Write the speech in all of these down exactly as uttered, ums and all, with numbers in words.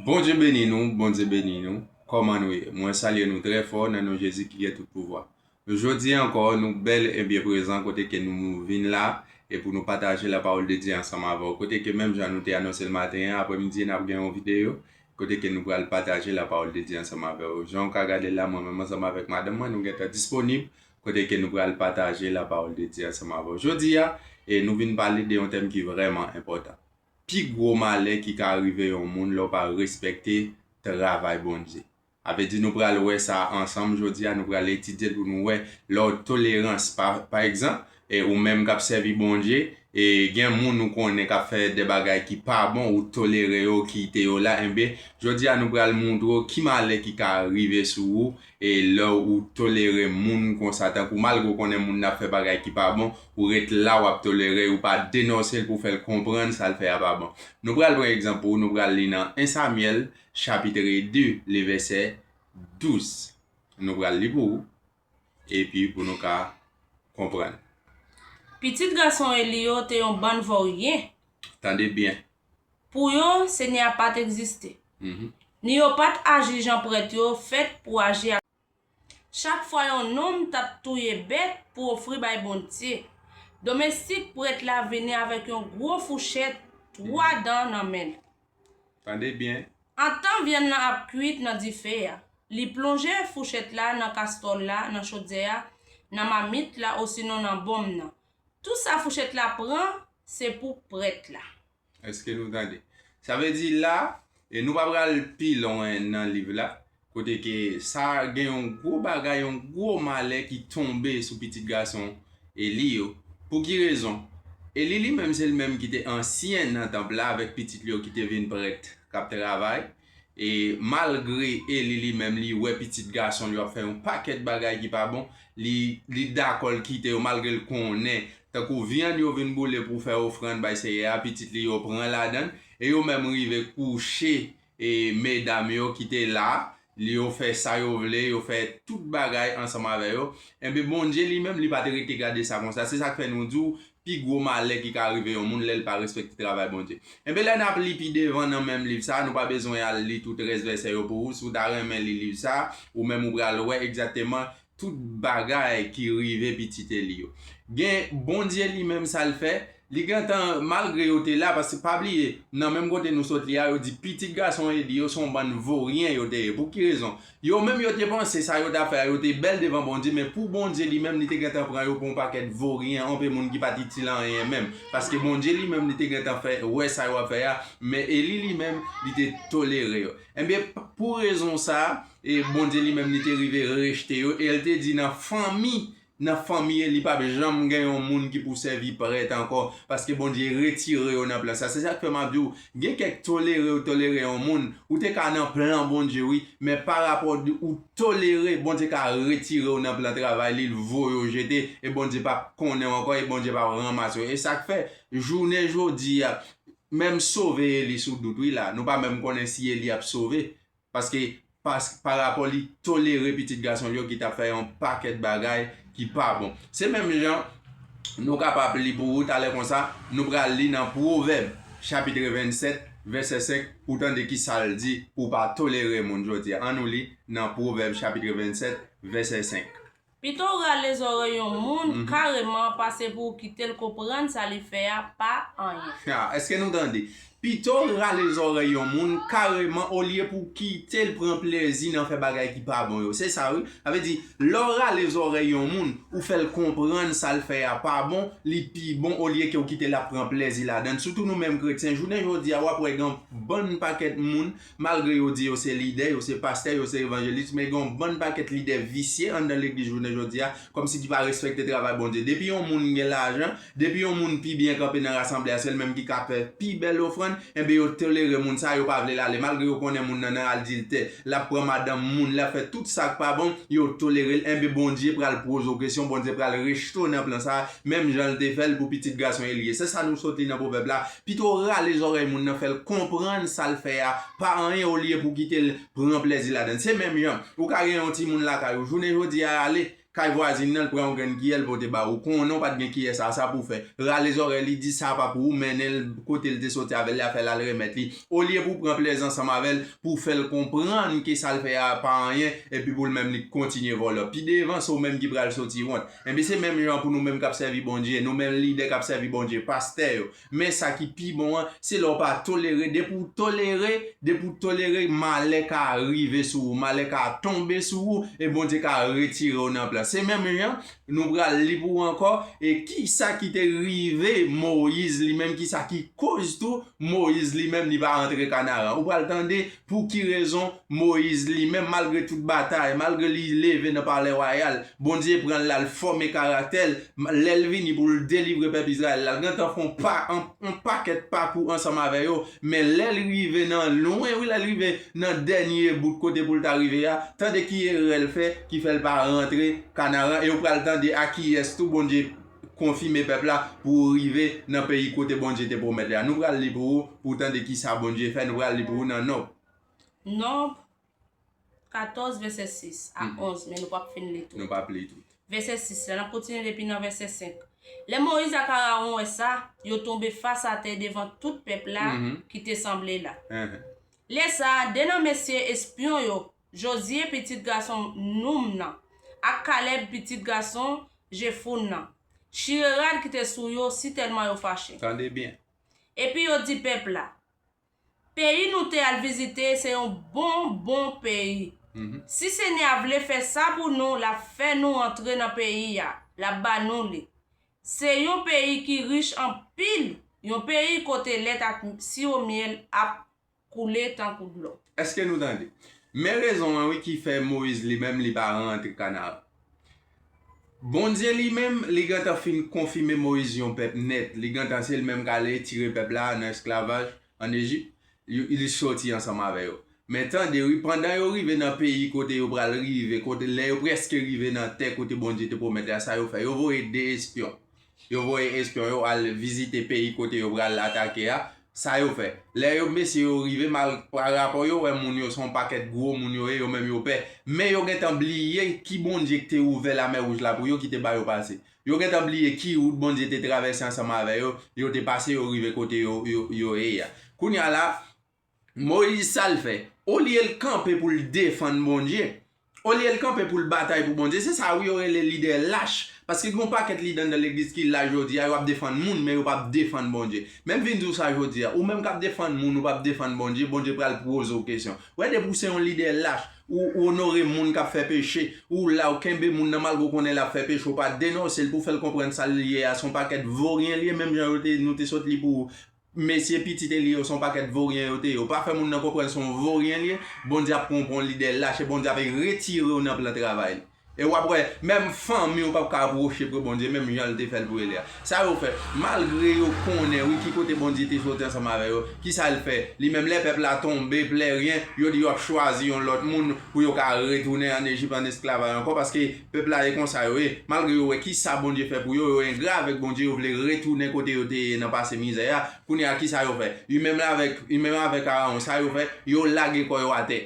Bondye beni nou, Bondye beni nou. Kòman nou ye? Mwen salye nou trè fò nan non Jezi ki gen tout pouvwa. Jodi a ankò, nou bèl e byen prezan kote ke nou vin la e pou nou pataje lapawòl de Dye ansanm avè w. Kote ke menm jan nou te anonse l maten an, aprèmidi n ap gen yon videyo kote ke nou pral pataje lapawòl de Dye ansanm avè w. Jan w ka gade l la, mwen menm ansanm avèk madanm mwen, nou gentan disponib kote ke nou pral pataje lapawòl de Dye ansanm avè w. Jodi a, e nou vin pale de yon tèm ki vrèman enpòtan. Pi gwo malè ki ka rive yon moun lè w pa respekte travay Bondye. A vle di nou pral wè sa ansanm jodi a, nou pral etidye l pou nou wè lè w tolerans. Pa, pa egzanp, e ou menm k ap sèvi Bondye, e gen moun ou konnen k ap fè de bagay ki pa bon, ou tolere yo, kite yo la, enben, jodi a nou pral montre w ki malè ki ka rive sou ou, e lè ou tolere moun konsa, tankou malgre w konnen moun nan ap fè bagay ki pa bon, ou ret la, w ap tolere, ou pa denonse l pou fè l konprann sa l fè a pa bon. Nou pral pran egzanp pou ou, nou pral li nan en Samyèl, chapit de, li vèsè douz. Nou pral li pou ou, epi pou nou ka konprann. Pitit gason Eli yo te yon bann vòryen. Tande byen. Pou yo, Senyè a pa t egziste. Mhm. Ni yo pa t aji jan prèt yo fèt pou aji a. Chak fwa yon nonm t ap touye bèt pou ofri bay Bondye, domestik prèt la vini avèk yon gwo fouchèt twa dan nan men l. Tande byen. Antan vyann nan ap kwit nan dife a, li plonje fouchèt la nan kastòl la, nan chodyè a, nan mamit la, osinon nan bonm nan. Tou sa fouchèt la pran, se pou prèt la. Èske nou tande? Sa vle di la, e nou pa pral pi lwen nan liv la, kote ke sa gen yon gwo bagay, yon gwo malè ki tonbe sou pitit gason Eli yo. Pou ki rezon? Eli li menm, se li menm ki te ansyen nan tanp la avèk pitit li yo ki te vin prèt k ap travay. E malgre Eli li menm li wè pitit gason l yo ap fè yon pakèt bagay ki pa bon, li, li dakò l kite yo malgre l konnen tankou vyann yo vin boule pou fè ofrann bay Seyè a, pitit li yo pran ladan l, e yo menm rive kouche e medam yo ki te la, yo fè sa yo vle, yo fè tout bagay ansanm avè yo. Enben, Bondye li menm, li pa te rete gade sa konsa. Se sa k fè nou di w, pi gwo malè ki ka rive yon moun lè l pa respekte travay Bondye. Enben, lè n ap li pi devan nan menm liv sa a, nou pa bezwen al li tout rès vèsè yo pou ou. Si w ta renmen li liv sa a, ou menm ou pral wè egzakteman tout bagay ki rive pitit Eli yo. Gen Bondye li menm sa l fè, li gentan, malgre yo te la, paske pa bliye, nan menm kote nou sot li a, yo di pitit gason Eli yo se yon bann voryen yo te ye. Pou ki rezon? Yo menm yo te panse sa yo t ap fè a, yo te bèl devan Bondye, men pou Bondye li menm, li te gentan pran yo pou yon pakèt voryen, anpe moun ki pa t itil anyen menm. Paske Bondye li menm, li te gentan fè, wè sa yo ap fè a, men Eli li menm, li te tolere yo. Enben, p-, pou rezon sa a, e Bondye li menm, li te rive rejte yo, e l te di nan fanmi, nan fanmi Eli p ap janm gen yon moun ki pou sèvi prèt ankò, paske Bondye retire yo nan plan sa. Se sa k fè m ap di w, gen kèk tolere ou tolere yon moun, ou te ka nan plan Bondye, wi, men pa rapò di ou tolere, Bondye ka retire w nan plan travay li, l voye w jete, e Bondye p ap konnen w ankò, e Bondye p ap ranmase w. E sa k fè, jounen jodi a, menm sove Eli sou dout, wi, la, nou pa menm konnen si Eli ap sove. Paske, pas-, pa rapò li tolere pitit gason l yo ki t ap fè yon pakèt bagay ki pa bon. Se menm jan, nou kapab li pou ou talè konsa, nou pral li nan Pwovèb, chapit vennsèt, vèsè senk, pou tande ki sa l di pou pa tolere moun jodi a. Ann nou li nan Pwovèb, chapit vennsèt, vèsè senk. Pito w rale zòrèy yon moun kareman pase pou w kite l konprann sa li fè a pa anyen. Ha, èske nou tande? Pito w rale zòrèy yon moun kareman olye pou w kite l pran plezi nan fè bagay ki pa bon yo. Se sa wi. Sa vle di, lè w rale zòrèy yon moun, ou fè l konprann sa l fè a pa bon, li pi bon olye ke w kite l ap pran plezi ladan l. Sitou nou menm kretyen, jounen jodi a, w ap wè gen yon bann pakèt moun, malgre yo di yo se lidè, yo se pastè, yo se evanjelis, men gen yon bann pakèt lidè visye anndan legliz jounen jodi a, kòmsi ki pa respekte travay Bondye. Depi yon moun gen lajan, depi yon moun pi byen kanpe nan rasanble a, se l menm ki ka fè pi bèl ofrann, enben yo tolere moun sa, yo pa vle l ale. Malgre yo konnen moun nan nan adiltè, l ap pran madanm moun, l ap fè tout sa k pa bon, yo tolere l, enben Bondye pral poze w kesyon, Bondye pral rejte w nan plan sa, menm jan l te fè l pou pitit gason Eli a. Se sa nou sot li nan pwovèb la. Pito w rale zòrèy moun nan, fè l konprann sa l fè a pa anyen, olye pou w kite l pran plezi ladan l. Se menm jan, ou ka gen yon timoun lakay ou, jounen jodi a ale, kay vwazin nan, l pran yon grenn kiyè, l pote ba ou. Konnen w pa t gen kiyè sa, sa pou w fè. Rale zòrèy li, di sa pa pou ou, mennen l kote l te soti avè l la, fè l al remèt li. Olye pou w pran plezi ansanm avè l, pou w fè l konprann ke sa l fè a pa anyen, epi pou l menm li kontinye vòlò. Pi devan, se w menm ki pral soti wont. Enben, se menm jan pou nou menm k ap sèvi Bondye, nou menm lidè k ap sèvi Bondye, pastè yo. Men sa ki pi bon an, se lè w pa tolere. Depi w tolere, depi w tolere, malè ka rive sou ou, malè ka tonbe sou ou, e Bondye ka retire w nan plan. Se menm jan, nou pral li pou ou ankò, e kisa ki te rive Moyiz li menm, kisa ki koz tou Moyiz li menm li pa rantre Kanaran. Ou pral tande pou ki rezon Moyiz li menm, malgre tout batay, malgre li leve nan palè wayal, Bondye pran l la, l fòme karaktè l, lè l vini pou l delivre pèp Izrayèl la, l gentan fè yon pa, yon, yon pakèt pakou ansanm avè yo, men lè l rive nan lwen, wi, lè l rive nan dènye bout kote pou l ta rive a, tande ki erè l fè, ki fè l pa rantre Kanaran, e ou pral tande a kiyès tou Bondye konfime pèp la pou rive nan peyi kote Bondye te pwomèt li a. Nou pral li pou ou, pou w tande kisa Bondye fè, nou pral li pou ou nan Nonb. Nonb katòz, vèsè sis a onz, men nou p ap fin li tout. Nou p ap li tout. Vèsè sis la, n ap kontinye depi nan vèsè senk. Lè Moyiz ak Arawon wè sa, yo tonbe fas atè devan tout pèp la ki te sanble la. Lè sa a, de nan mesye espyon yo, Jozye, pitit gason Noum nan, ak Kalèb, pitit gason Jefoun nan, chire rad ki te sou yo, sitèlman yo fache. Tande byen. Epi yo di pèp la, peyi nou te al vizite se yon bon, bon peyi. Si Senyè a vle fè sa pou nou, l ap fè nou antre nan peyi a, l ap ba nou li. Se yon peyi ki rich anpil, yon peyi kote lèt ak siwo myèl ap koule tankou dlo. Èske nou tande? Men rezon an, wi, ki fè Moyiz li menm li pa rantre Kanaran. Bondye li menm, li gentan fin konfime Moyiz yon pèp nèt. Li gentan se li menm k al retire pèp la nan esklavaj ann Ejip. Li, li soti ansanm avè yo. Men tande, wi, pandan yo rive nan peyi kote yo pral rive, kote lè yo prèske rive nan tè kote Bondye te pwomèt la, sa yo fè? Yo voye de espyon. Yo voye espyon yo al vizite peyi kote yo pral atake a. Sa yo fè? Lè yo, mesye yo rive, mal, pa rapò yo wè moun yo, se yon pakèt gwo moun yo ye, yo menm yo pè. Men yo gentan bliye ki Bondye ki te ouvè Lamè Wouj la pou yo, ki te ba yo pase. Yo gentan bliye ki wout Bondye te travèse ansanm avè yo, yo te pase, yo rive kote yo, yo, yo ye a. Kounye a la, Moyiz, sa l fè? Olye l kanpe pou l defann Bondye, olye l kanpe pou l batay pou Bondye, se sa wi yo rele lidè lach. Paske gen yon pakèt lidè anndan legliz ki lach jodi a, yo ap defann moun, men yo p ap defann Bondye. Men m vin di w sa jodi a, ou menm k ap defann moun, ou p ap defann Bondye, Bondye pral poze w kesyon. Wè, depi w se yon lidè lach, ou, ou onore moun k ap fè peche, ou la, ou kenbe moun nan malgre w konnen l ap fè peche, ou pa denonse l pou w fè l konprann sa l ye a, se yon pakèt voryen l ye, menm jan yo te, nou te sot li pou mesye pitit Eli yo, se yon pakèt voryen yo te ye. Ou pa fè moun nan konprann se yon voryen l ye, Bondye ap pran w pou yon lidè lach, e Bondye ap retire w nan plan travay li. E w ap wè, menm fanmi w p ap ka apwoche pre Bondye, menm jan l te fè l pou Eli a. Sa yo fè, malgre yo konnen, wi, ki kote Bondye te soti ansanm avè yo, kisa l fè? Li menm, lè pèp la tonbe, pleryen, yo di yo ap chwazi yon lòt moun pou yo ka retounen ann Ejip, ann esklavaj ankò, paske pèp la e konsa yo ye. Malgre yo wè kisa Bondye fè pou yo, yo engra avèk Bondye, yo vle retounen kote yo te ye nan pase mizè a. Kounye a, kisa yo fè? Li menm avèk, li menm avèk Arawon, sa yo fè? Yo lage kò yo atè.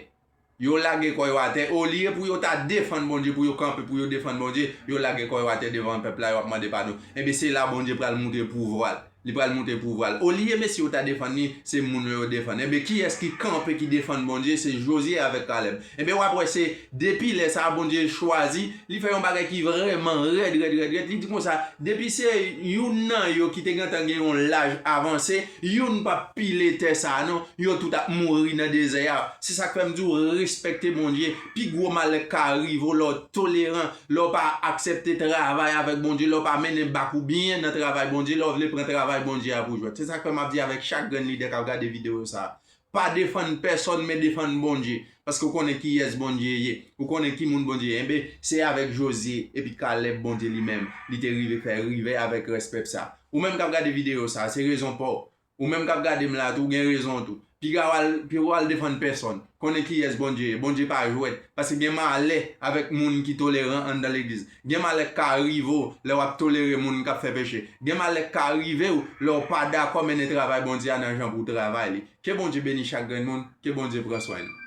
Yo lage kò yo atè. Olye pou yo ta defann Bondye, pou yo kanpe, pou yo defann Bondye, yo lage kò yo atè devan pèp la, yo ap mande padon. Enben, se la Bondye pral montre pouvwa l. Li pral montre pouvwa l. Olye mesye yo ta defann li, se moun yo yo defann. Enben, kiyès ki kanpe, ki defann Bondye? Se Jozye avèk Kalèb. Enben, w ap wè se depi lè sa a, Bondye chwazi, li fè yon bagay ki vrèman rèd, rèd, rèd, rèd. Li di konsa, depi se youn nan yo ki te gentan gen yon laj avanse, youn p ap pile tè sa a non, yo tout ap mouri nan dezè a. Se sa k fè m di w, respekte Bondye. Pi gwo malè k ka rive w lè w toleran, lè w pa aksepte travay avèk Bondye, lè w pa mennen bak ou byen nan travay Bondye, lè w vle pran travay Bondye a pou jwèt. Se sa k fè m ap di avèk chak grenn lidè k ap gade videyo sa a, pa defann pèsòn, men defann Bondye. Paske w konnen kiyès Bondye ye. Ou konnen ki moun Bondye ye. Enben, se avèk Jozye epi Kalèb Bondye li menm, li te rive fè rive avèk rès pèp sa. Ou menm k ap gade videyo sa, se rezon pa w. Ou menm k ap gade m la tou, ou gen rezon tou. Piga w al, piga w al defann pèsòn. Konnen kiyès Bondye ye. Bondye pa jwèt. Paske gen malè avèk moun ki toleran anndan legliz. Gen malè k ka rive w lè w ap tolere moun k ap fè peche. Gen malè k ka rive w lè w pa dakò mennen travay Bondye a nan jan pou w travay li. Ke Bondye beni chak grenn moun. Ke Bondye pran swen nou.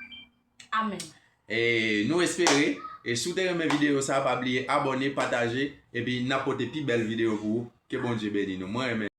Amèn. E nou espere E si w te renmen videyo sa, pa bliye abòne, pataje, epi n ap pote pi bèl videyo pou ou. Ke Bondye beni nou. Mwen renmen